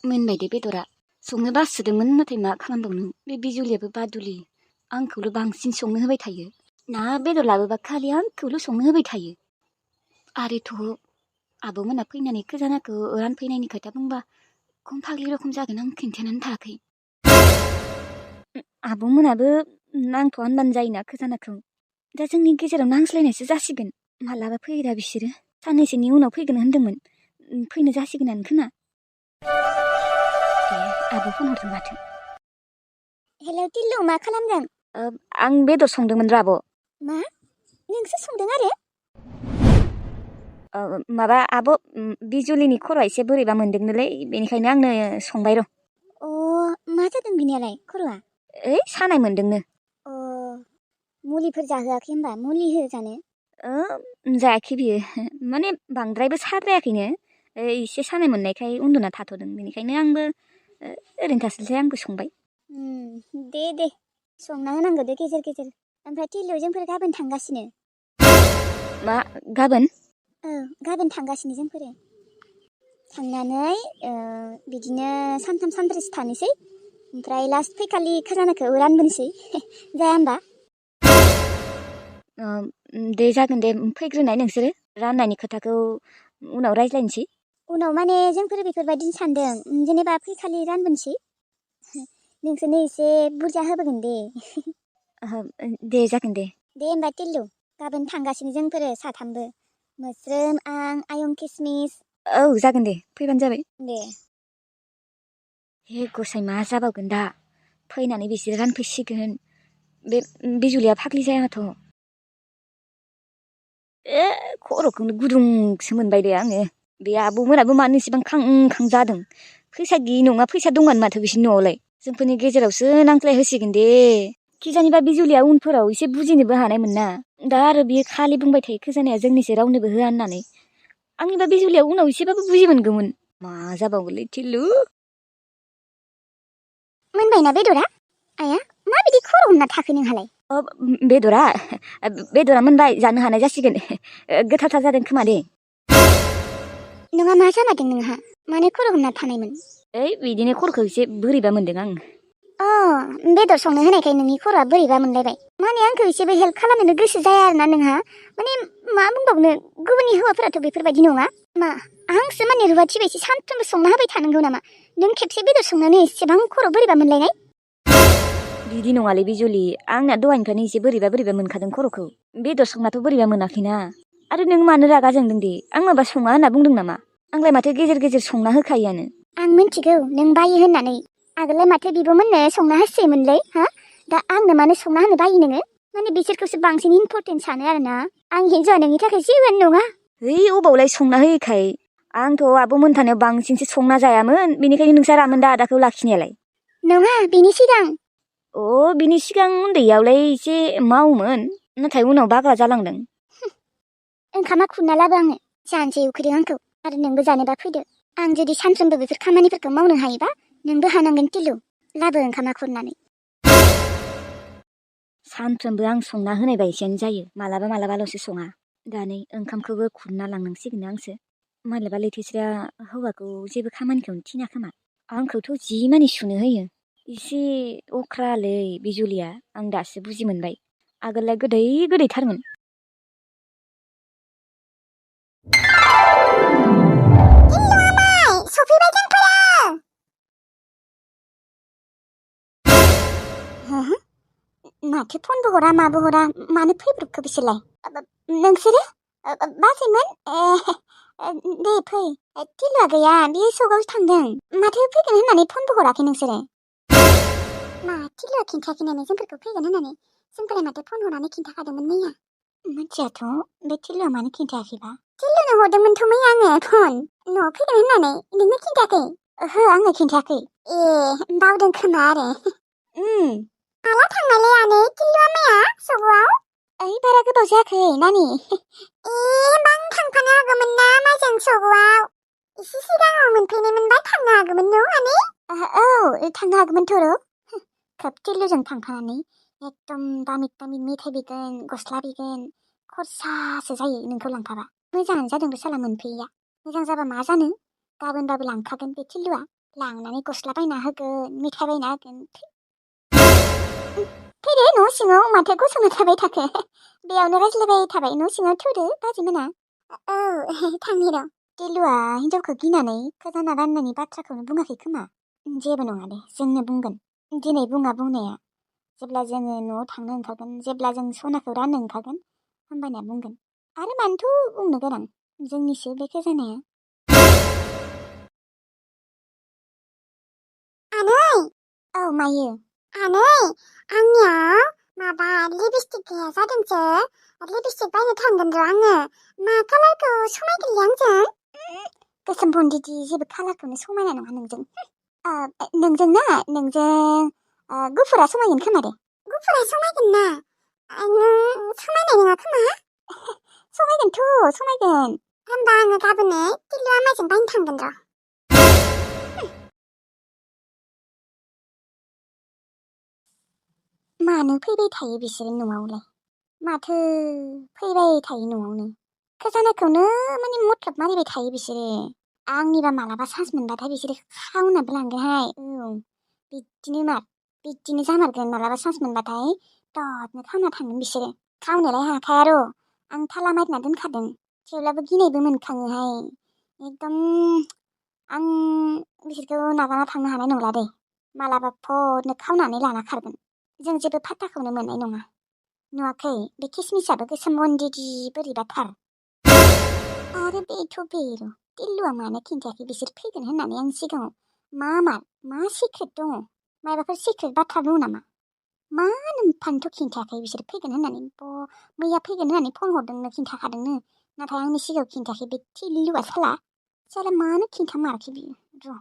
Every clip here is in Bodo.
मोनबाय दे बेदरा। संनो बासोदोंमोन नाथाय मा खालामबावनो बे बिजुलियाबो बादुलि आंखौल' बांसिन संनो होबाय थायो। ना बेदर लाबोबा खालि आंखौल' संनो होबाय थायो। आरोथ' आब'मोना फैनानै खजानाखौ रानफैनायनि खोथा बुंबा खम फाग्लि रखम जागोन आं खिन्थानानै थायाखै। आब'मोनाबो नांथ'आ होनबानो जायोना खजानाखौ। दा जोंनि गेजेराव नांज्लायनायसो जासिगोन। मालाबा फैयोदा बिसोरो? साननैसोनि उनाव फैगोन होनदोंमोन। फैनो जासिगोनानो खोमा। आब' फन हरदों माथो। हेलौ टिल्लु, मा खालामदों? आं बेदर संदोंमोन र' आब'। मा? नोंसो संदों आरो? माबा आब' बिजुलिनि खर'आ एसे बोरैबा मोनदोंनोलै बेनिखायनो आंनो संबाय र'। मा जादों बिनियालाय खर'आ? सानाय मोनदोंनो। मुलिफोर जाहोआखै होनबा? मुलि हो जानो। जायाखै बियो माने बांद्रायबो साद्रायाखैनो एसे सानाय मोननायखाय उन्दुना थाथ'दों बेनिखायनो आंबो ओरैनो थास्लायस्लाय आंबो संबाय। दे संना होनांगौ दे गेजेर गेजेर। ओमफ्राय टिल्लु, जोंफोर गाबोन थांगासिनो। मा गाबोन? गाबोन थांगासिनो जोंफोरो। थांनानै बिदिनो सानथाम सानब्रैसो थानोसै। ओमफ्राय लास्ट फैखालि खाजानाखौ रानबोनोसै। जाया होमबा? दे जागोन दे, फैग्रोनाय नोंसोरो राननायनि खोथाखौ उनाव रायज्लायनोसै। उनाव माने जोंफोर बेफोरबायदिनो सानदों, जेनेबा फैखालि रानबोनोसै। नोंसोरनो एसे बुरजा होबोगोन दे। दे जागोन दे। दे होमबा टिल्लु, गाबोन थांगासिनो जोंफोरो साथामबो। मोस्रोम, आं, आयं किसमिस। औ जागोन दे, फैबानो जाबाय। दे। हे गसाइ, मा जाबावगोन दा? फैनानै बिसोरो रानफैसिगोन। बे बिजुलिया फाग्लि जायाथ'। खर'खौनो गुदुंसो मोनबाय दे आङो। बे आब'मोनाबो मानो इसेबां खां खां जादों? फैसा गैयि नङा, फैसा दंआनो माथो बिसिनि न'आवलाय। जोंफोरनि गेजेरावसो नांज्लाय होसिगोन दे। खिजानिबा बिजुलिया उनफोराव एसे बुजिनोबो हानायमोन ना। दा आरो बियो खालि बुंबाय थायो खिजानाया जोंनिसो रावनोबो होआ होननानै। आंनिबा बिजुलिया उनाव एसेबाबो बुजि मोनगौमोन। मा जाबावगोनलै टिल्लु? मोनबायना बेदरा? आया, माबायदि खर' हमना थाखो नोंहालाय? बेदरा मोनबाय, जानो हानाय जासिगोन। गोथावथार जादों खोमा दे। नङा, मा जामारदों नोंहा? मानो खर' हमना थानायमोन? बिदिनो खर'खौ एसे बोरैबा मोनदों आं। बेदर संनो होनायखाय नोंनि खर'आ बोरैबा मोनलायबाय। माने आंखौ एसेबो हेल्प खालामनो गोसो जाया आरोना नोंहा? माने मा बुंबावनो, गुबुननि हौवाफोराथ' बेफोरबायदि नङा। मा आंसो माने रुवाथि बायदि सानफ्रोमबो संना होबाय थानांगौ नामा? नों खेबसे बेदर संनानै एसेबां खर' बोरैबा मोनलायनाय? बिदि नङालै बिजुलि, आंना दहायनिफ्रायनो एसे बोरैबा मोनखादों खर'खौ। बेदर संनाथ' बोरैबा मोनाखैना। आरो नों मानो रागा जोंदों दे? आं माबा सङा होनना बुंदों नामा? आंलाय माथो गेजेर गेजेर संना होखायोआनो। आं मिन्थिगौ नों बायो होननानै। आगोललाय माथो बिब'मोननो संना होसोयोमोनलै, हा? दा आंनो मानो संना होनो बायो नोङो? माने बिसोरखौसो बांसिन इम्परटेन्ट सानो आरोना। आं हिन्जावआ नोंनि थाखाय जेबोआनो नङा। अबावलाय संना होयोखाय? आंथ' आब'मोन थानायाव बांसिनसो संना जायामोन, बेनिखायनो नोंसा रामोन दा आदाखौ लाखिनायालाय। नङा, बिनि सिगां। बिनि सिगां उन्दैयावलाय एसे मावोमोन, नाथाय उनाव बाग्रा जालांदों। ओंखामा खुरना लाबो आंनो, जानोसै उखैदों आंखौ। आरो नोंबो जानोबा फैदो। आं जुदि सानफ्रोमबो बेफोर खामानिफोरखौ मावनो हायोबा नोंबो हानांगोन टिल्लु। लाबो ओंखामा खुरनानै। सानफ्रोमबो आं संना होनाय बायदियानो जायो, मालाबाल'सो सङा। दा नै ओंखामखौबो खुरना लांनांसिगोन आंसो। मालाबा लैथोस्राया हौवाखौ जेबो खामानिखौनो थिना खोमा। आंखौथ' जि मानि सुनो होयो। एसे अख्रालै बिजुलिया, आं दासो बुजि मोनबाय। आगोललाय गोदैथारमोन। सफैबाय जोंफोरो। माथो फनबो हरा माबो हरा, मानो फैब्रबखो बिसोरलाय? नोंसोरो? बाजैमोन? दे फै। टिल्लुआ गैया, बियो सकावसो थांदों। माथो फैगोन होननानै फनबो हराखै नोंसोरो? मा टिल्लुआ खिन्थायाखै नामा जोंफोरखौ फैगोन होननानै? जोंफोरा माथो फन हरनानै खिन्थाखादोंमोन मैया। मिथियाथ', बे टिल्लुआ मानो खिन्थायाखैबा? टिल्लुनो हरदोंमोनथ' मैया आङो फन, न'आव फैगोन होननानै। नोंनो खिन्थायाखै? ओहो, आंनो खिन्थायाखै। बावदों खोमा आरो। माला थांनायलै आनै टिल्लुआ मैया सकाव? बारा गोबाव जायाखै नानि। होमबा आं थांफानो हागौमोन ना माइजों सकाव? एसे सिगाङाव मोनफैनाय मोनबा थांनो हागौमोन न' आनै? औ, थांनो हागौमोनथ' र'। खोब टिल्लुजों थांफानानै एकदम दामि मेथाइ बिगोन, गस्ला बिगोन। खरसासो जायो नोंखौ लांफाबा। मोजाङानो जादों साला मोनफैयैया। मोजां जाबा मा जानो? गाबोनबाबो लांखागोन बे टिल्लुआ। लांनानै गस्ला बायना होगोन, मेथाइ बायना होगोन। फैदो न' सिङाव माथो गसंना थाबाय थाखो? बेयावनो रायज्लायबाय थाबाय न' सिङाव थौदो बाजैमोना। औ थांनि र'। टिलुआ हिनजावखौ गिनानै खजाना राननायनि बाथ्राखौनो बुङाखै खोमा। जेबो नङा दे, जोंनो बुंगोन। दिनै बुङा बुंनाया। जेब्ला जोङो न'आव थांनो ओंखारगोन, जेब्ला जों सनाखौ राननो ओंखारगोन, होमबानिया बुंगोन। आरो मानोथ' बुंनो गोनां, जोंनिसो बे खजानाया। आनै! औ मायो? आनै, आंनियाव माबा लिपस्टिक गैया जादोंसो। लिपस्टिक बायनो थांगोन र' आङो। मा कालारखौ समायगोनलै आंजों? गोसोम बन्दिदि जेबो कालारखौनो समायना नङा नोंजों। नोंजों ना, नोंजों गुफुरा समायगोन खोमा दे। गुफुरा समायगोन ना? नों समायनाय नङा खोमा? समायगोनथ' समायगोन। होमबा आङो गाबोनो टिलु आमाइजों बायनो थांगोन र'। मानो फैबाय थायो बिसोरो न'आवलाय? माथो फैबाय थायो न'आवनो? खजानाखौनो माने मथ्लब मारिबाय थायो बिसोरो। आंनिबा मालाबा चान्स मोनबाथाय बिसोरो खावनाबो लांगोनहाय। औ बिदिनो जामारगोन मालाबा चान्स मोनबाथाय ददनो खावना थांगोन बिसोरो। खावनोलाय हाखाया र', आं थाला मारिना दोनखादों। थेवब्लाबो गिनायबो मोनखाङोहाय। एकदम आं बिसोरखौ नागारना थांनो हानाय नंला दे। मालाबा फदनो खावनानै लाना खारगोन। जों जेबो फात्ताखौनो मोननाय नङा। नुवाखै, बे किसमिसाबो गोसोम बन्दिदि बोरैबाथार। आरो बेथ' बेल', टिल्लुआ मानो खिन्थायाखै बिसोर फैगोन होननानै आं सिगाङाव? मा सिक्रेट दङ? मायबाफोर सिक्रेट बाथ्रा दङ नामा? मानो फानोथ' खिन्थायाखै बिसोर फैगोन होननानै? मैया फैगोन होननानै फन हरदोंनो, खिन्थाखादोंनो। नाथाय आंनि सिगाङाव खिन्थायाखै बे टिल्लुआ साला मानो खिन्थामाराखै बियो? र'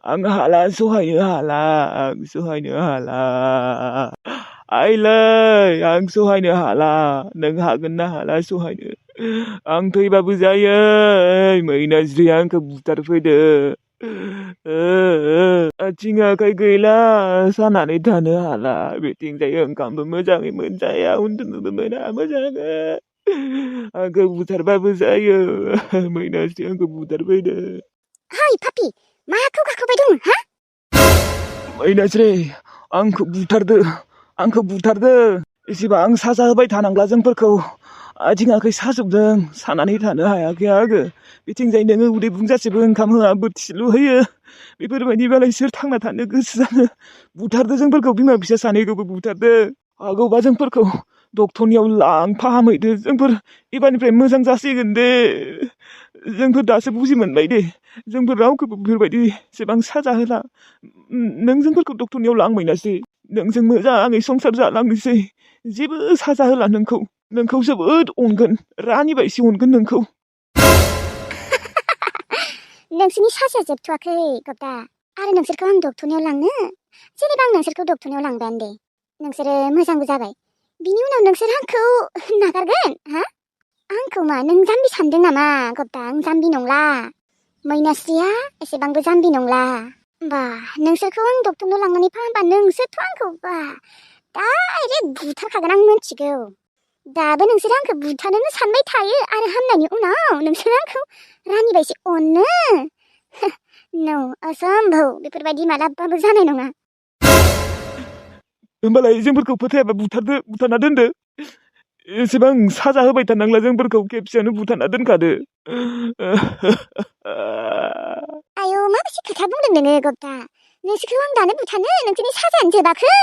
आं हाला, सहायनो हाला, आं सहायनो हाला। आइलै, आं सहायनो हाला। नों हागोन ना हाला सहायनो? आं थैबाबो जायो, मैनास्रिया आंखौ बुथारफैदो। आथिं आखाइ गैला, सानानै थानो हाला। बिथिंजाय ओंखामबो मोजाङै मोनजाया, उन्दुनोबो मोना मोजाङै। आंखौ बुथारबाबो जायो, मैनास्रि आंखौ बुथारफैदो। हाय पापि, माखौ गाखोबाय दं हा? मैनास्रि, आंखौ बुथारदो। एसेबां साजा होबाय थानांला जोंफोरखौ। आथिं आखाइ साजोबदों, सानानै थानो हायाखै आङो। बिथिंजाय नोङो उदै बुंजासेबो ओंखाम होआ, बोथिसेल' होयो। बेफोरबायदिबालाय सोर थांना थानो गोसो जानो? बुथारदो जोंफोरखौ, बिमा फिसा सानैखौबो बुथारदो। हागौबा जोंफोरखौ डक्टरनियाव फाहामहैदो। जोंफोर एबारनिफ्राय मोजां जासिगोन दे। जोंफोर दासो बुजि मोनबाय दे। जोंफोर रावखौबो बेफोरबायदि एसेबां साजा होला। नों जोंफोरखौ डक्टरनियाव लां मैनास्रि। नोंजों मोजाङै संसार जालांनोसै। जेबो साजा होला नोंखौ जोबोद अनगोन, रानि बायदि अनगोन नोंखौ। नोंसोरनि साजाया जोबथ'वाखै गब्दा। आरो नोंसोरखौ आं डक्टरनियाव लांनो? जेनेबा आं नोंसोरखौ डक्टरनियाव लांबायानो दे। नोंसोरो मोजांबो जाबाय। बिनि उनाव नोंसोर आंखौ नागारगोन हा? आंखौ मा नों जाम्बि सानदों नामा गब्दा? आं जाम्बि नंला। मैनास्रिया एसेबांबो जाम्बि नंला। नोंसोरखौ आं डक्टरनाव लांनानै फाहामबा नोंसोरथ' आंखौ डाइरेक्ट बुथारखागोन, आं मिथिगौ। दाबो नोंसोर आंखौ बुथारनोनो सानबाय थायो, आरो हामनायनि उनाव नोंसोर आंखौ रानि बायदि अनो? न' असम्भव, बेफोरबायदि मालाबाबो जानाय नङा। होमबालाय जोंफोरखौ फोथायाबा बुथारना दोनदो। एसेबां साजा होबाय थानांला, जोंफोरखौ खेबसेयावनो बुथारना दोनखादो। आयौ, माबायदि खोथा बुंदों नोङो गब्दा? नोंसोरखौ आं दानो बुथारनो? नोंसोरनि साजायानो जोबाखै।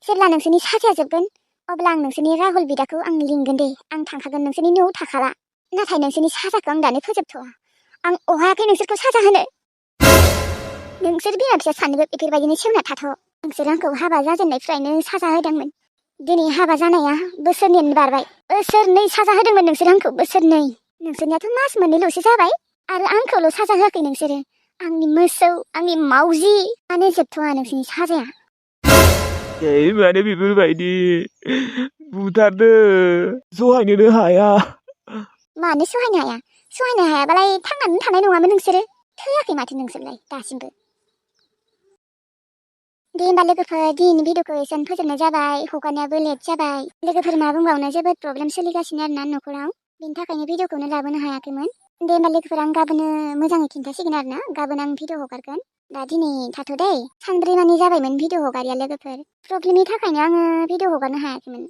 जेब्ला नोंसोरनि साजाया जोबगोन, अब्ला आं नोंसोरनि राहुल बिदाखौ आं लिंगोन दे। आं थांखागोन, नोंसोरनि न'आव थाखाला। नाथाय नोंसोरनि साजाखौ आं दानो फोजोबथ'वा। आं अहायाखै नोंसोरखौ साजा होनो। नोंसोर बिमा फिसा सानैबो बेफोरबायदिनो सेवना थाथ'। नोंसोर आंखौ हाबा जाजेननायनिफ्रायनो साजा होदोंमोन। दिनै हाबा जानाया बोसोरनैयानो बारबाय। बोसोरनै साजा होदोंमोन नोंसोर आंखौ, बोसोरनै। नोंसोरनियाथ' मास मोननैल'सो जाबाय, आरो आंखौल' साजा होआखै नोंसोरो। आंनि मोसौ, आंनि मावजि, मानो जोबथ'वा नोंसोरनि साजाया? माने बेफोरबायदि बुथारदो, सहायनोनो हाया। मानो सहायनो हाया? सहायनो हायाबालाय थांनानै थानाय नङामोन नोंसोरो। थैयाखै माथो नोंसोरलाय दासिमबो। दे होमबा लोगोफोर, दिनैनि भिडिअखौ एसेनो फोजोबनाय जाबाय। हगारनायाबो लेट जाबाय। लोगोफोर मा बुंबावनो, जोबोद प्रब्लेम सोलिगासिनो आरोना न'खराव। बेनि थाखायनो भिडिअखौनो लाबोनो हायाखैमोन। दे होमबा लोगोफोर आं गाबोनो मोजाङै खिन्थासिगोन आरोना। गाबोन आं भिडिअ हगारगोन। दा दिनै थाथ' दै। सानब्रै मानि जाबायमोन भिडिअ हगारिया लोगोफोर। प्रब्लेमनि थाखायनो आङो भिडिअ हगारनो हायाखैमोन।